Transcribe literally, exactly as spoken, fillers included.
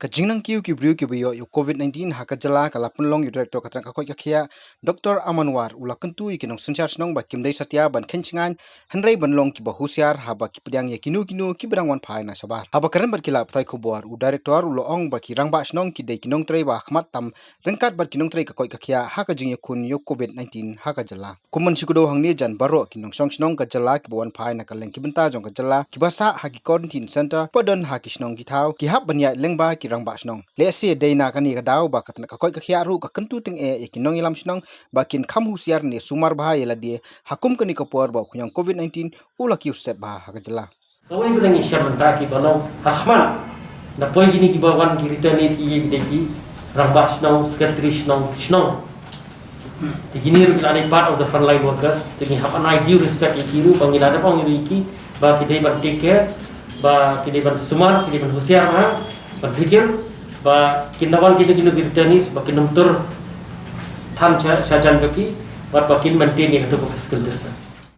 Ka jingnang kiew ki briew kiba ïoh ïa u COVID nineteen ha ka jylla ka la pynlong ïa u Director ka tnat ka koit ka khiah, Doctor Aman War, u la kyntu ïa ki nongsynshar shnong ba kim dei satia ban kheiñ shngaiñ, hynrei ban long kiba husiar haba ki pdiang ïa kino kino kiba dang wan phai na shabar. Haba kren bad ki lad pathai khubor, u Director u la ong ba ki rangbah shnong ki dei ki nongtrei ba ha khmat tam ryngkat bad ki nongtrei ka koit ka khiah ha ka jingïakhun ïa u COVID nineteen ha ka jylla. Kum ban shu kdew hangne, jan baroh ki nongshong shnong ka jylla kiba wan phai na kylleng ki bynta jong ka jylla kiba sah ha ki quarantine center ba don ha ki shnong ki thaw, ki hap ban ïaid lyngba ki rangbah shnong. Lehse dei na kane ka daw ba ka tnat ka koit ka khiah ruh ka kyntu tyngeh ïa ki nongïalam shnong ba kin kham husiar ne sumar bha ïa lade ha kum kane ka por ba u khñiang COVID nineteen u la kiew stet bha ha ka jylla. Kawei ba ngi shem mynta kiba long ha khmat, na poi kine kiba wan ki returnees ki ïa ki dei ki rangbah shnong, secretary shnong, shnong. Te kine ruh ki la dei part of the frontline workers. Te ngi hap ban ai due respect ïa ki ruh, ba ngi la dep ong ïa ki ba ki dei ban take care, ba ki dei ban sumar, ki dei ban husiar bha, ban vigil, ba kin da wan kine kine ki returnees ba kin ym tur than sha, sha jan jong ki, bad ba kin maintain ïa kato ka physical distance.